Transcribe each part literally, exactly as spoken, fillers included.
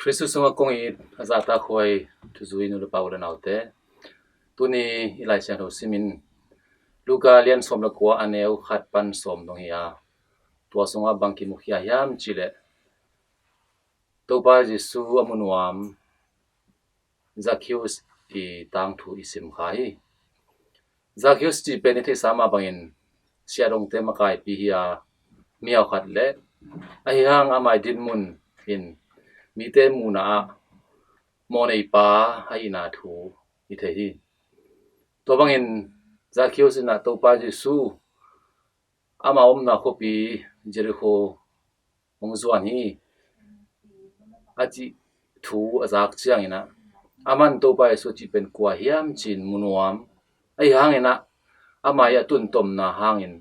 Khrih sungah kong it a zahtakhuai thuzui nu le pa, u le naute, tuni i Lai Siangtho simin Luka lian sawm le kua, a neu khat pan sawm dong hi a, tua sungah bang kimukhia hiam cihleh, Topa Jesu a mu nuam Zakhius i tangthu i sim kha hi. Zakhius cih pen i theihsa mah bangin siahdongte makaipi hi a, miau khat le ahi hang ama i dinmun in mite muhna ah mawhneipa ahihna thu i thei hi. Tua bangin Zakhius in ah Topa Jesu ama omna khuapi Jericho hong zuan hi, a cih thu a zak ciangin ah, aman Topa Jesu cih pen kua hiam ci-in mu nuam. Ahi hangin ah, ama i a tuntomna hangin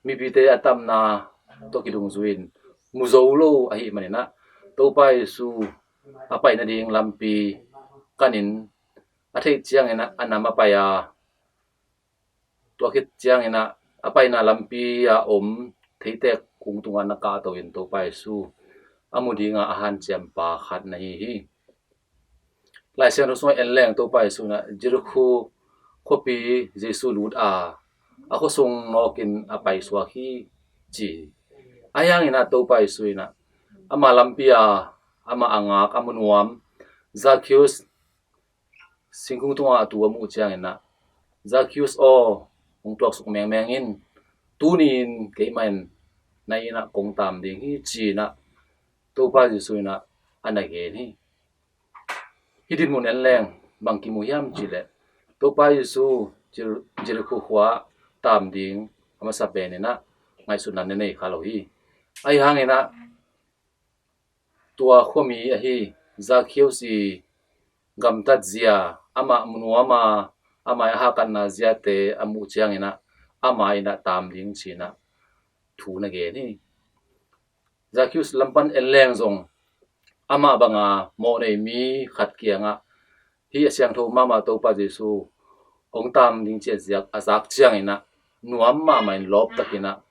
mipite a tamna tawh kidungzui-in mu zo lo ahih manin ah, Topa Jesu a pai nading lampi kanin a theih ciangin ah, a nam a pai a, tua khit ciangin ah, a paina lampi a om theitek kung tungah na kahto in Topa Jesu a mu dinga a hanciampa khat na hi hi. Lai Siangtho sungah en leng Topa Jesu in ah Jericho khuapi Jesu lut a, a khuasung nawkin a paisuak hi ci hi. Ahi hangin ah Topa Jesu in ah ama lampi a, ama a ngak a mu nuam Zakhius singkung tungah a tu a muh ciangin ah, Zakhius aw, hong tuaksuk mengmeng in, tuni-in keimah in na inn ah kong tam ding hi ci-in ah Topa Jesu in ah a na gen hi. Hih dinmun en leng bang kimu hiam cihleh, Topa Jesu Jer-, Jericho khua tam ding a masa penin ah ngaihsutna na nei kha lo hi. Ahi hangin ah tua khuami ahi Zakhius i gamtat zia, amah mu nuam a, amah i a hahkatna ziate a muh ciangin ah, amah in ah tam ding ci-in ah thu na gen hi. Zakhius lam pan en leng zong, amah banga mawhnei mi khat kiangah hih a siangtho mahmah Topa Jesu hong tam ding ci-a ziak, a zak ciangin ah, nuam mahmah in lawp takin ah,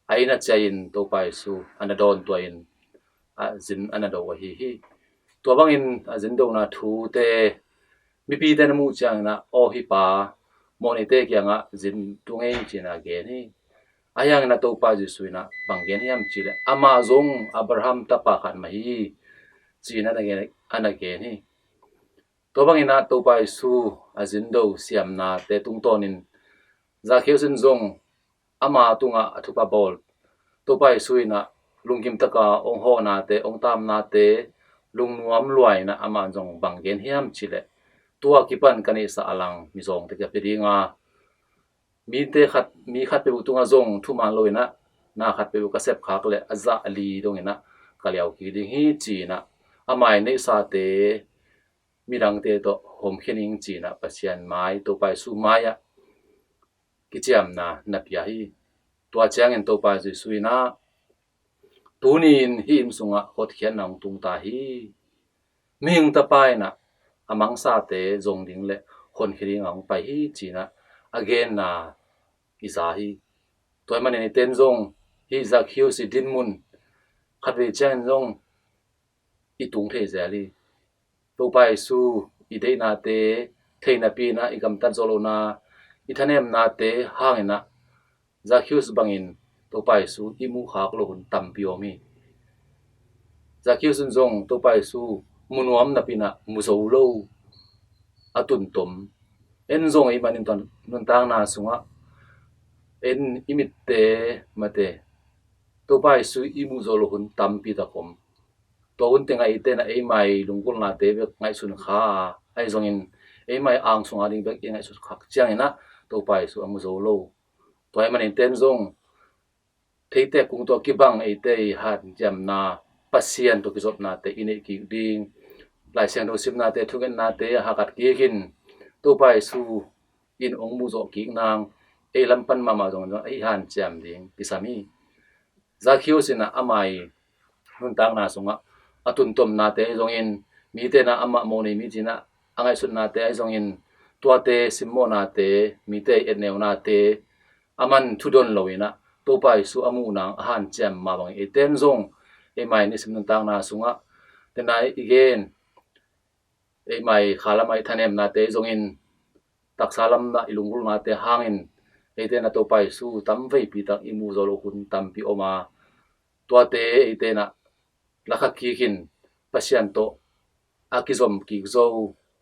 a inn ah ciah in Topa Jesu a na dawntuah in, a zin a na do ahi hi. Tua bangin a zin dona thute mipite na muh ciangin ah, aw, hih pa mawhneite kiangah zin tung ei ci-in ah gen hi. Ahi hangin ah Topa Jesu in ah bang gen hiam cihleh, amah zong Abraham tapa khat mah hi ci-in ah a na gen, a na gen hi. Tua bangin ah Topa Jesu a zin do siamnate tungtawnin Zakhius in zong ama tungah a thupha bawl, Topa Jesu in ah lungkim taka hong hawhnate, hong tamnate, lungnuam lua in ah amah zong bang gen hiam cihleh, tua kipan ka neihsa a lang mizawngte ka pia dinga, mite khat, mi khat peuh tungah zong thuman lo in ah, na khat peuh ka sepkhak leh a zah a li dongin ah ka liau kik ding hi ci-in ah, ama i neihsate midangte tawh homkhia ning ci-in ah Pasian mai, Topa Jesu mai-ah kiciamna na pia hi. Tua ciangin Topa Jesu in ah, tuni-in hih inn sungah hotkhiatna hong tung ta hi. Mihing Tapa in ah a mangsate zong ding le honkhia dingah hong pai hi ci-in ah a genna i za hi. Tua ahih manin eite in zong hih Zakhius i dinmun khatvei ciangin zong i tung thei zel hi. Topa Jesu i deihnate thei napi in ah, i gamtat zawh lohna, i thanemnate hangin ah Zakhius bangin Topa Jesu i muhkhak lo hun tampi om hi. Zakhius in zong Topa Jesu mu nuam napi in ah mu zo lo, a tuntom. En zong ei mah in tuan nuntakna sungah en i mitte mate Topa Jesu i muh zo lo hun tampi tak om. Tua hun tengah eite in ah eimai lunggulhnate bek ngaihsun kha a, ahi zongin eimai ang sunga ding bek i ngaihsut khak ciangin ah Topa Jesu a mu zo lo. Tua ahih manin eite in zong theitek kung tawh kibang eite i hanciamna, Pasian tawh kizopnate i neih kik ding, Lai Siangtho simnate, thungetnate a hahkat kikin Topa Jesu in hong muhzawh kik nang ei lam pan mahmah zong i hanciam ding kisam hi. Zakhius in ah ama i nuntakna sungah a tuntomnate ahi zongin, mite in ah amah mawhnei mi ci-in ah a ngaihsutnate ahi zongin, tuate simmawhnate, mite i etneunate, aman thudon lo in ah Topa Jesu a muh nang a hanciam mah bangin eite in zong eimai nisim nuntakna sungah Tena i gen, eimai khalamah i thanemnate zongin taksa lamah i lunggulhnate hangin eite na Topa Jesu tamveipi tak i muh zo lo hun tampi om a, tuate eite na lakha kikin Pasian tawh a kizom kik zo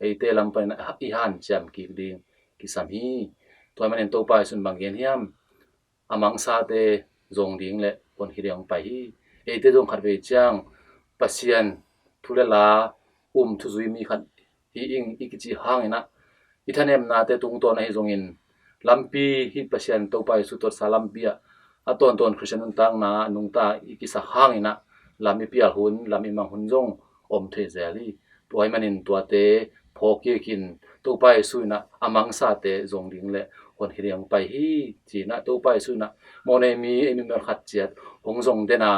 eite lam panin i hanciam kik ding kisam hi. Tua manin Topa Jesu in bang gen hiam? A mangsate zong ding le honkhia ding hong pai hi. Eite zong khatvei ciang Pasian thu le la um thuzui mi khat hi ing i kici hangin ah, i thanemnate tungtawn ahi zongin lampi hi Pasian Topa Jesu tuatsa lampi ah a tawntawn Khristian nuntakna nungta i kisak hangin ah, lam i pial hun, lam i mang hun zong om thei zel hi. Tua ahih manin tuate phawk kikin Topa Jesu in ah a mangsate zong ding le honkhia ding hong pai hi, ci-in ah Topa Jesu in ah mawhnei mi, ei mimel khat ciat hong zong den a,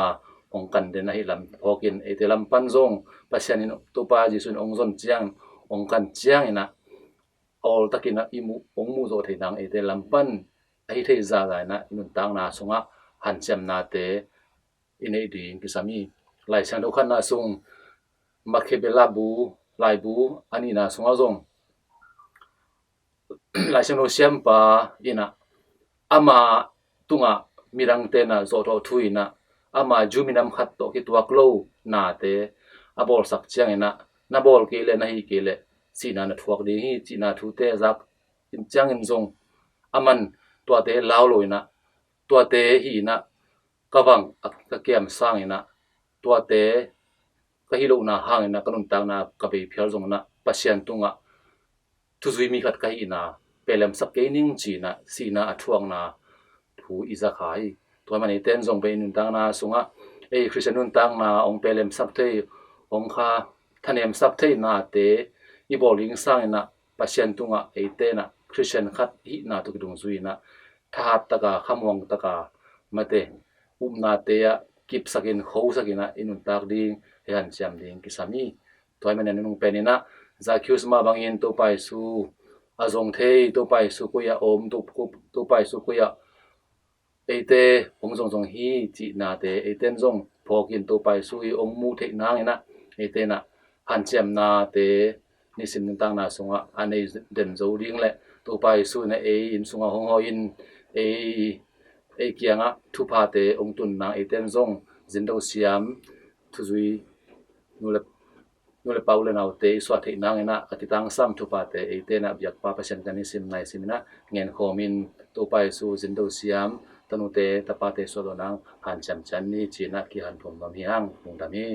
hong kan den ahih lam phawkin eite lam pan zong Pasian in, Topa Jesu in hong zon ciang, hong kan ciangin ah a awltakin ah i muh, hong muh zawh theih nang eite lam pan ahi thei zahzah in ah i nuntakna sungah hanciamnate i neih ding kisam hi. Lai Siangtho khatna sung Makhabe laibu, laibu a nihna sungah zong Lai Siangtho siampa in ah ama tungah midangte na zawhthawh thu in ah ama Jew minam khat tawh kituak lo nate a bawlsak ciangin ah, na bawl kei leh, na hih kei leh sihna na thuak ding hi, cihna thute zak in ciangin zong aman tuate lau lo in ah, tuate hi in ah ka vang a ka kiam sangin ah, tuate ka hih lohna hangin ah ka nuntakna ka bei phial zongin ah Pasian tungah thuzui mi khat ka hihna pehlemsak kei ning, ci-in ah sihna a thuakna thu i za kha hi. Tua ahih manin eite in zong pen i nuntakna sungah ei Khristian nuntakna hong pehlemsak thei, hong kha thanemsak theihnate i bawl ding sangin ah Pasian tungah eite in ah Khristian khat hihna tawh kidungzui in ah thahat taka, khamuang taka, mate upnate ah kipsakin, khosakin ah i nuntak ding, i hanciam ding kisam hi. Tua ahih manin a nung pen in ah Zakheus mah bangin Topa Jesu a zong thei, Topa Jesu koi ah om, To-, Topa Jesu koi ah eite hong zongzong hi cihnate eite in zong phawkin Topa Jesu i hong muh theih nangin ah eite in ah hanciamnate nisim nuntakna sungah a nei den zo ding le Topa Jesu in ah ei inn sungah hong hawhin ei, ei kiangah thuphate hong tun nang eite in zong zindo siam thuzui nu le, nu le pa, u le naute i suah theih nangin ah a kitangsam thuphate eite in ah biakpa Pasian ka nisim naisim in ah ngenkhawmin Topa Jesu zindo siam tanute tapate suah lo nang hanciam ciat ni, ci-in ah kihanthum nuam hi hang. Lungdam hi.